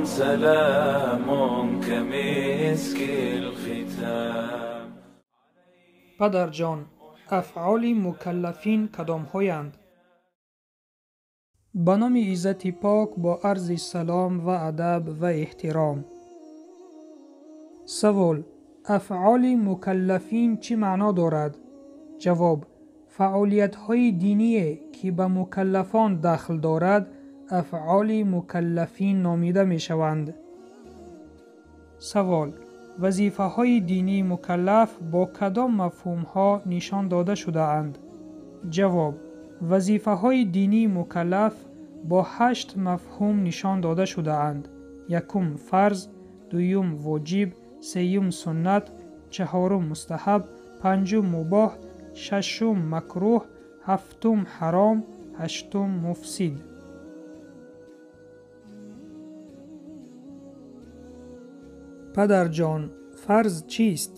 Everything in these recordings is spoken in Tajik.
سلام كمسك الختام. Падарҷон, афъоли мукаллафин кадомҳоянд? Ба номи Иззати Пок бо арзи салом ва адаб ва эҳтиром. Савол: афъоли мукаллафин чӣ маъно дорад? Ҷавоб: фаъолиятҳои диние, ки ба мукаллафон дахл дорад, афъоли мукаллафин номида мешаванд. Савол: вазифаҳои динии мукаллаф бо кадом мафҳумҳо нишон дода шудаанд? Ҷавоб: вазифаҳои динии мукаллаф бо 8 мафҳум нишон дода шудаанд. Якум фарз, дуюм воҷиб, сеюм суннат, чаҳорум мустаҳаб, панҷум мубоҳ, шашум макрӯҳ, ҳафтум ҳаром, ҳаштум муфсид. Падарҷон, фарз чист?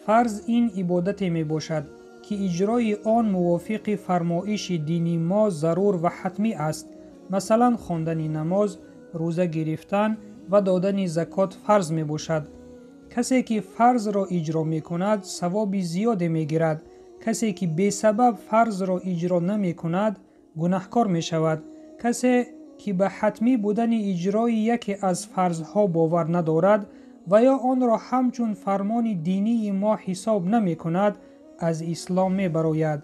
Фарз ин ибодате мебошад, ки иҷрои он мувофиқи фармоиши дини мо зарур ва ҳатмӣ аст. Масалан, хондани намоз, рӯза гирифтан ва додани закот фарз мебошад. Касе ки фарзро иҷро мекунад, савоби зиёде мегирад. Касе ки бесабаб фарзро иҷро намекунад, гунаҳкор мешавад. Касе ки ба ҳатмӣ будани иҷрои яке аз фарзҳо бовар надорад ва ё онро ҳамчун фармони динии мо ҳисоб намекунад, аз ислом мебарояд.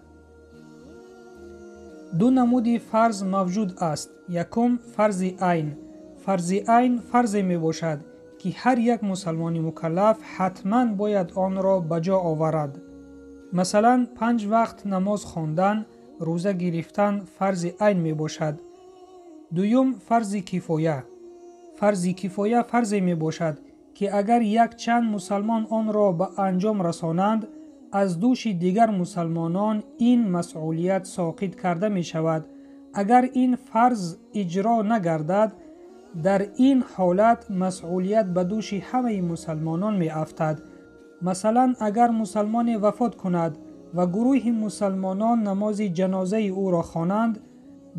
Ду намуди фарз мавҷуд аст. Якум фарзи айн. Фарзи айн фарзе мебошад, ки ҳар як мусалмони мукаллаф ҳатман бояд онро ба ҷо оварад. Масалан, 5 вақт намоз хондан, рӯза гирифтан фарзи айн мебошад. Дуюм фарзи кифоя. Фарзи кифоя фарзе мебошад, ки агар якчанд мусалмон онро ба анҷом расонанд, аз дӯши дигар мусалмонон ин масъулият соқит карда мешавад. Агар ин фарз иҷро нагардад, дар ин ҳолат масъулият ба дӯши ҳамаи мусалмонон меафтад. Масалан, агар мусалмоне вафот кунад ва гурӯҳи мусалмонон намози ҷанозаи ӯро хонанд,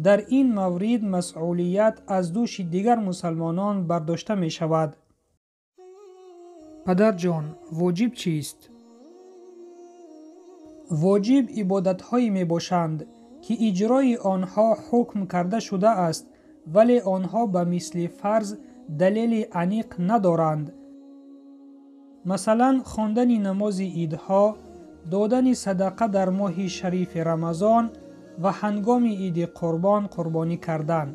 дар ин маврид масъулият аз дӯши дигар мусалмонон бардошта мешавад. Падарҷон, воҷиб чист? Воҷиб ибодатҳое мебошанд, ки иҷрои онҳо ҳукм карда шудааст, вале онҳо ба мисли фарз далели аниқ надоранд. Масалан, хондани намози идҳо, додани садақа дар моҳи шарифи Рамазон ва ҳангоми иди қурбон қурбонӣ кардан.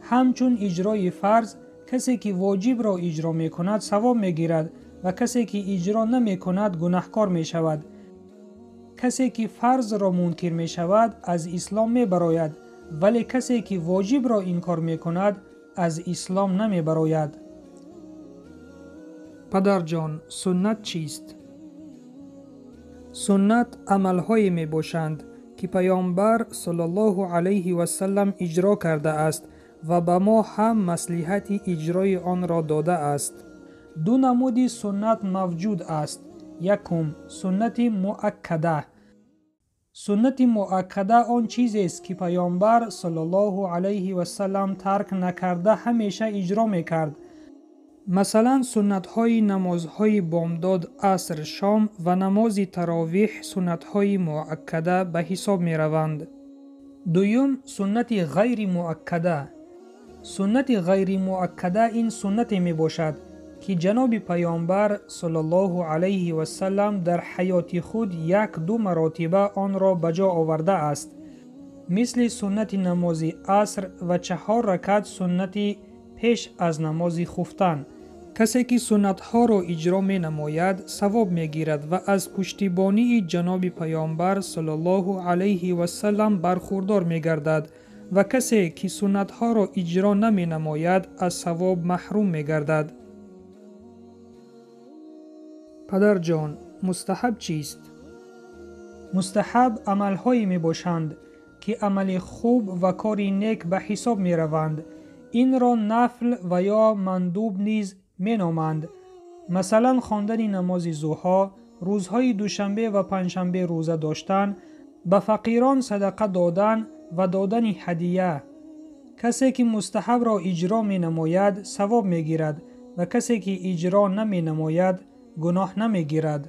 Ҳамчун иҷрои фарз, касе ки воҷибро иҷро мекунад савоб мегирад ва касе ки иҷро намекунад гунаҳкор мешавад. Касе ки фарзро мункир мешавад аз ислом мебарояд, вале касе ки воҷибро инкор мекунад аз ислом намебарояд. Падарҷон, суннат чист? Суннат амалҳое мебошанд, ки Паёмбар саллаллоҳу алайҳи васаллам иҷро кардааст ва ба мо ҳам маслиҳати иҷрои онро додааст. Ду намуди суннат мавҷуд аст. Якум суннати муаккада. Суннати муаккада он чизест, ки Паёмбар саллаллоҳу алайҳи васаллам тарк накарда ҳамеша иҷро мекард. Масалан, суннатҳои намозҳои бомдод, аср, шом ва намози таровиҳ суннатҳои муаккада ба ҳисоб мераванд. Дуюм суннати ғайримуаккада. Суннати ғайримуаккада ин суннате мебошад, ки ҷаноби Паёмбар саллаллоҳу алайҳи васаллам дар ҳаёти худ як-ду маротиба онро ба ҷо овардааст, мисли суннати намози аср ва 4 ракат суннати пеш аз намози хуфтан. Касе ки суннатҳоро иҷро менамояд, савоб мегирад ва аз пуштибонии ҷаноби Паёмбар саллаллоҳу алайҳи васаллам бархурдор мегардад ва касе ки суннатҳоро иҷро наменамояд, аз савоб маҳрум мегардад. Падарҷон, мустаҳаб чист? Мустаҳаб амалҳое мебошанд, ки амали хуб ва кори нек ба ҳисоб мераванд. Инро нафл ва ё мандуб низ меноманд. Масалан, хондани намози зуҳо, рӯзҳои душанбе ва панҷшанбе рӯза доштан, ба фақирон садақа додан ва додани ҳадия. Касе ки мустаҳабро иҷро менамояд, савоб мегирад ва касе ки иҷро наменамояд, гуноҳ намегирад.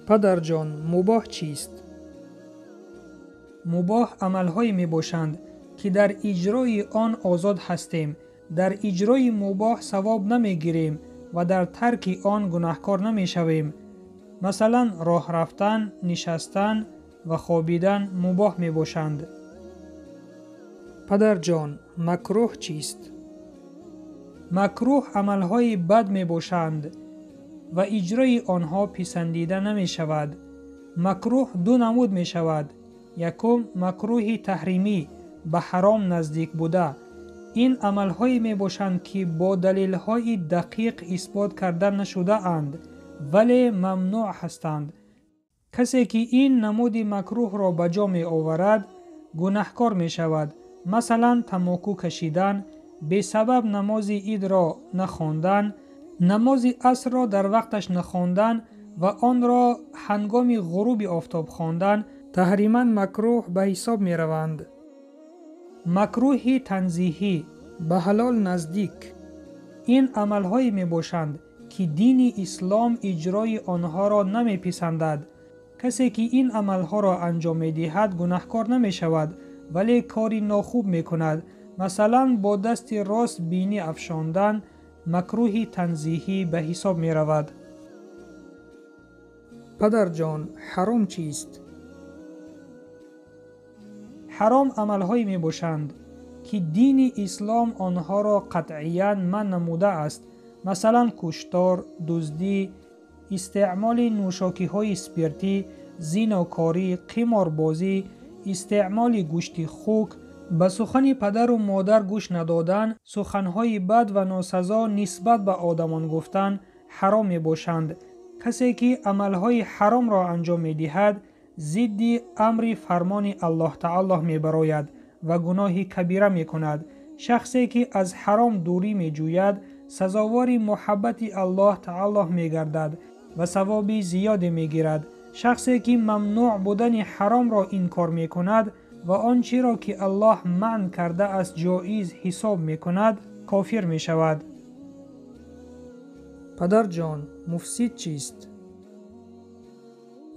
Падарҷон, мубоҳ чист? Мубоҳ амалҳое мебошанд, ки дар иҷрои он озод ҳастем. Дар иҷрои мубоҳ савоб намегирем ва дар тарки он гунаҳкор намешавем. Масалан, роҳ рафтан, нишастан ва хобидан мубоҳ мебошанд. Падарҷон, макрӯҳ чист? Макрӯҳ амалҳои бад мебошанд ва иҷрои онҳо писандида намешавад. Макрӯҳ ду намуд мешавад. Якум, макрӯҳи таҳримӣ, ба ҳаром наздик буда. Ин амалҳое мебошанд, ки бо далелҳои дақиқ исбот карда нашудаанд, вале мамнӯъ ҳастанд. Касе ки ин намуди макрӯҳро ба ҷо меоварад, гунаҳкор мешавад. Масалан, тамоку кашидан, бесабаб намози идро нахондан, намози асрро дар вақташ нахондан ва онро ҳангоми ғуруби офтоб хондан таҳриман макрӯҳ ба ҳисоб мераванд. Макрӯҳи танзиҳӣ, ба ҳалол наздик. Ин амалҳое мебошанд, ки дини ислом иҷрои онҳоро намеписандад. Касе ки ин амалҳоро анҷом медиҳад, гунаҳкор намешавад, вале кори нохуб мекунад. Масалан, бо дасти рост бинӣ афшондан макрӯҳи танзиҳӣ ба ҳисоб меравад. Падарҷон, ҳаром чист? Ҳаром амалҳое мебошанд, ки дини ислом онҳоро қатъиян манъ намудааст. Масалан, куштор, дуздӣ, истеъмоли нӯшокиҳои спиртӣ, зинокорӣ, қиморбозӣ, истеъмоли гӯшти хук, ба сухани падару модар гӯш надодан, суханҳои бад ва носазо нисбат ба одамон гуфтан ҳаром мебошанд. Касе ки амалҳои ҳаромро анҷом медиҳад, зидди амри фармони Аллоҳ таоло мебарояд ва гуноҳи кабира мекунад. Шахсе ки аз ҳаром дурӣ меҷӯяд, сазовори муҳаббати Аллоҳ таоло мегардад ва савоби зиёде мегирад. Шахсе ки мамнӯъ будани ҳаромро инкор мекунад ва он чиро ки Аллоҳ манъ кардааст ҷоиз ҳисоб мекунад, кофир мешавад. Падарҷон, муфсид чист?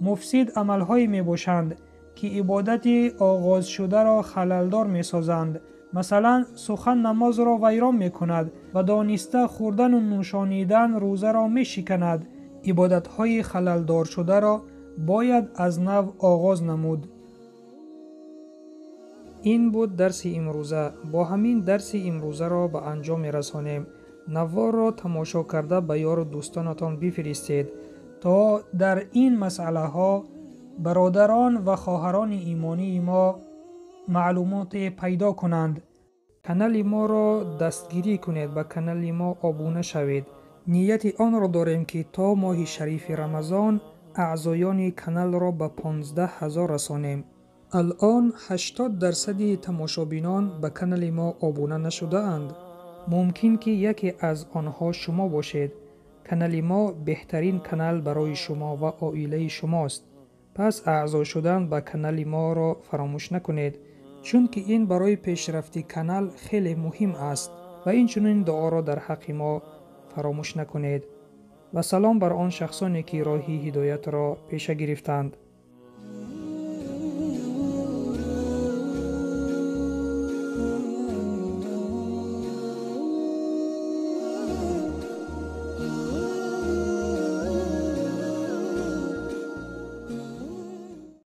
Муфсид амалҳое мебошанд, ки ибодати оғозшударо халалдор месозанд. Масалан, сухан намозро вайрон мекунад ва дониста хӯрдану нӯшонидан рӯзаро мешиканад. Ибодатҳои халалдоршударо бояд аз нав оғоз намуд. Ин буд дарси имрӯза. Бо ҳамин дарси имрӯзаро ба анҷом мерасонем. Наворро тамошо карда ба ёру дӯстонатон бифиристед, то дар ин масъалаҳо бародарон ва хоҳарони имонии мо маълумоте пайдо кунанд. Канали моро дастгирӣ кунед, ба канали мо обуна шавед. Нияти онро дорем, ки то моҳи шарифи Рамазон аъзоёни каналро ба 15 000 расонем. Алон 80% тамошобинон ба канали мо обуна нашудаанд. Мумкин ки яке аз онҳо шумо бошед. Канали мо беҳтарин канал барои шумо ва оилаи шумост. Пас аъзо шудан ба канали моро фаромӯш накунед, чунки ин барои пешрафти канал хеле муҳим аст ва инчунин дуоро дар ҳаққи мо фаромӯш накунед. Ва салом бар он шахсоне ки роҳи ҳидоятро пеша гирифтанд.